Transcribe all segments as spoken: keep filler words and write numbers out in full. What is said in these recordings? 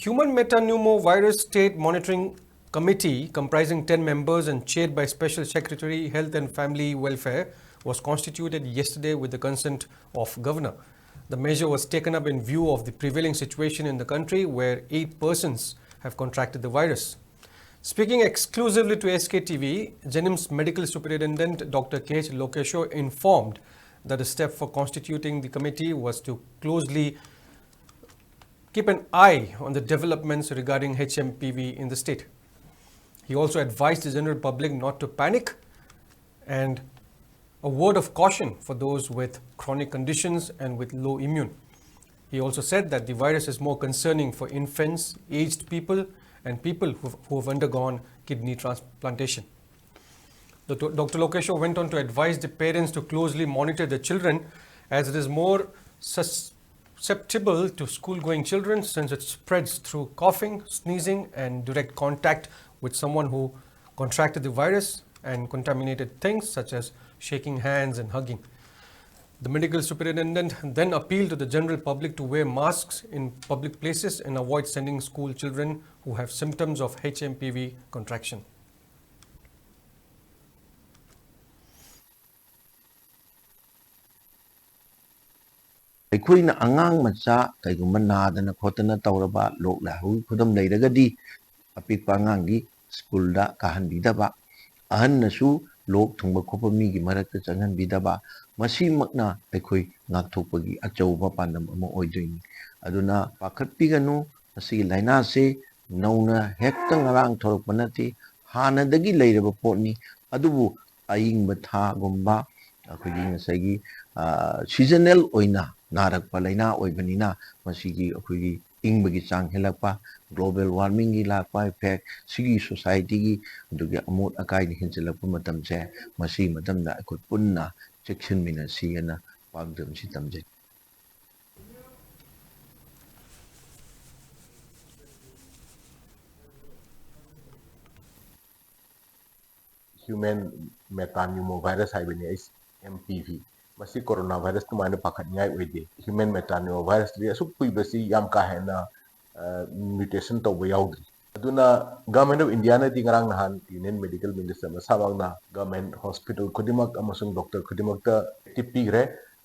Human Metapneumovirus State Monitoring Committee, comprising ten members and chaired by Special Secretary, Health and Family Welfare, was constituted yesterday with the consent of Governor. The measure was taken up in view of the prevailing situation in the country, where eight persons have contracted the virus. Speaking exclusively to S K T V, JNIMS Medical Superintendent Doctor K H Lokeshwar informed that the step for constituting the committee was to closely keep an eye on the developments regarding H M P V in the state. He also advised the general public not to panic and a word of caution for those with chronic conditions and with low immune. He also said that the virus is more concerning for infants, aged people, and people who've, who have undergone kidney transplantation. The do-, Doctor Lokeshwar went on to advise the parents to closely monitor their children, as it is more susceptible to school-going children since it spreads through coughing, sneezing, and direct contact with someone who contracted the virus and contaminated things such as shaking hands and hugging. The medical superintendent then appealed to the general public to wear masks in public places and avoid sending school children who have symptoms of H M P V contraction. ꯑꯩꯈꯣꯏꯅ ꯑꯉꯥꯡ ꯃꯆꯥ ꯀꯩꯒꯨꯝꯕ ꯅꯥꯗꯅ ꯈꯣꯠꯇꯅ ꯇꯧꯔꯕ, ꯂꯣꯛ ꯂꯥꯏꯍꯧꯒꯤ ꯈꯨꯗꯝ ꯂꯩꯔꯒꯗꯤ, ꯑꯄꯤꯛꯄ ꯑꯉꯥꯡꯗꯤ ꯁ꯭ꯀꯨꯜꯗ ꯀꯥꯍꯟꯕꯤꯗꯕ, ꯑꯍꯟꯅꯁꯨ ꯂꯣꯛ ꯊꯨꯡꯕ ꯈꯣꯠꯄ ꯃꯤꯒꯤ ꯃꯔꯛꯇ ꯆꯪꯍꯟꯕꯤꯗꯕ, ꯃꯁꯤꯃꯛꯅ ꯑꯩꯈꯣꯏ ꯉꯥꯛꯊꯣꯛꯄꯒꯤ ꯑꯆꯧꯕ ꯄꯥꯟꯗꯝ ꯑꯃ ꯑꯣꯏꯗꯣꯏꯅꯤ꯫ ꯑꯗꯨꯅ ꯄꯥꯈꯠꯄꯤꯒꯅꯨ, ꯃꯁꯤꯒꯤ ꯂꯥꯏꯅꯥꯁꯤ ꯅꯧꯅ ꯍꯦꯛꯇ ꯉꯔꯥꯡ ꯊꯣꯔꯛꯄ ꯅꯠꯇꯦ, ꯍꯥꯟꯅꯗꯒꯤ ꯂꯩꯔꯕ ꯄꯣꯠꯅꯤ꯫ ꯑꯗꯨꯕꯨ ꯑꯏꯪꯕ ꯊꯥꯒꯨꯝꯕ, ꯑꯩꯈꯣꯏꯒꯤ ꯉꯁꯥꯏꯒꯤ, ꯑ, seasonal ꯑꯣꯏꯅ ꯅꯥꯔꯛꯄ ꯂꯥꯏꯅꯥ ꯑꯣꯏꯕꯅꯤꯅ, ꯃꯁꯤꯒꯤ ꯑꯩꯈꯣꯏꯒꯤ ꯏꯪꯕꯒꯤ ꯆꯥꯡ ꯍꯦꯜꯂꯛꯄ, global warmingꯒꯤ ꯂꯥꯛꯄ effect, ꯁꯤꯒꯤ societyꯒꯤ ꯑꯗꯨꯒꯤ ꯑꯃꯣꯠ ꯑꯀꯥꯏꯅ ꯍꯦꯟꯖꯤꯜꯂꯛꯄ ꯃꯇꯝꯁꯦ, ꯃꯁꯤꯒꯤ ꯃꯇꯝꯗ ꯑꯩꯈꯣꯏ ꯄꯨꯟꯅ ꯆꯦꯛꯁꯤꯟꯃꯤꯟꯅꯁꯤ ꯍꯥꯏꯅ ꯄꯥꯎꯗꯝꯁꯤ ꯇꯝꯖꯩ꯫ Human metapneumovirus ꯍꯥꯏꯕꯅꯤ, H M P V꯫ ꯃꯁꯤ corona virus ꯑꯗꯨꯃꯥꯏꯅ ꯄꯥꯈꯠꯅꯤꯡꯉꯥꯏ ꯑꯣꯏꯗꯦ꯫ Human metapneumovirusꯇꯗꯤ ꯑꯁꯨꯛ ꯀꯨꯏꯕꯁꯤ ꯌꯥꯝ ꯀꯥ ꯍꯦꯟꯅ, ꯃ꯭ꯌꯨꯇꯦꯁꯟ ꯇꯧꯕ ꯌꯥꯎꯗ꯭ꯔꯤ꯫ ꯑꯗꯨꯅ Government of Indiaꯅꯗꯤ ꯉꯔꯥꯡ ꯅꯍꯥꯟ Union Medical Minister ꯃꯁꯥꯃꯛꯅ government hospital ꯈꯨꯗꯤꯡꯃꯛ ꯑꯃꯁꯨꯡ doctor ꯈꯨꯗꯤꯡꯃꯛꯇ directive ꯄꯤꯈ꯭ꯔꯦ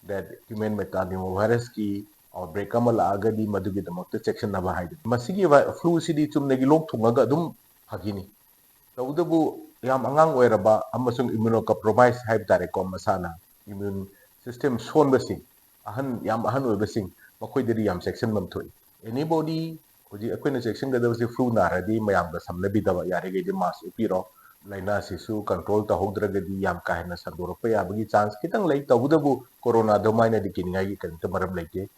that human metapneumovirusꯀꯤ outbreak ꯑꯃ ꯂꯥꯛꯑꯒꯗꯤ ꯃꯗꯨꯒꯤꯗꯃꯛꯇ ꯆꯦꯛꯁꯤꯟꯅꯕ ꯍꯥꯏꯗꯨꯅ꯫ ꯃꯁꯤꯒꯤ ꯐ꯭ꯂꯨꯁꯤꯗꯤ ꯆꯨꯝꯅꯒꯤ ꯂꯣꯛ ꯊꯨꯡꯉꯒ ꯑꯗꯨꯝ ꯐꯈꯤꯅꯤ꯫ ꯇꯧꯕꯇꯕꯨ ꯌꯥꯝ ꯑꯉꯥꯡ ꯑꯣꯏꯔꯕ ꯑꯃꯁꯨꯡ immunocompromise ꯍꯥꯏꯕ ꯇꯥꯔꯦꯀꯣ, ꯃꯁꯥꯅ immune system ꯁꯣꯟꯕꯁꯤꯡ, ꯑꯍꯟ, ꯌꯥꯝ ꯑꯍꯟ ꯑꯣꯏꯕꯁꯤꯡ, ꯃꯈꯣꯏꯗꯗꯤ ꯌꯥꯝ ꯆꯦꯛꯁꯤꯟꯐꯝ ꯊꯣꯛꯏ꯫ Anybody, ꯍꯧꯖꯤꯛ ꯑꯩꯈꯣꯏꯅ ꯆꯦꯛꯁꯤꯟꯒꯗꯕꯁꯤ, ꯐ꯭ꯂꯨ ꯅꯥꯔꯗꯤ ꯃꯌꯥꯝꯒ ꯁꯝꯅꯕꯤꯗꯕ, ꯌꯥꯔꯤꯈꯩꯗꯤ ꯃꯥꯁ ꯎꯞꯄꯤꯔꯣ꯫ ꯂꯥꯏꯅꯥꯁꯤꯁꯨ ꯀꯟꯇ꯭ꯔꯣꯜ ꯇꯧꯍꯧꯗ꯭ꯔꯒꯗꯤ ꯌꯥꯝ ꯀꯥ ꯍꯦꯟꯅ ꯁꯟꯗꯣꯔꯛꯄ ꯌꯥꯕꯒꯤ ꯆꯥꯟꯁ ꯈꯤꯇꯪ ꯂꯩ꯫ ꯇꯧꯕꯇꯕꯨ ꯀꯣꯔꯣꯅꯥ ꯑꯗꯨꯃꯥꯏꯅꯗꯤ ꯀꯤꯅꯤꯡꯉꯥꯏꯒꯤ ꯀꯔꯤꯝꯇ ꯃꯔꯝ ꯂꯩꯇꯦ꯫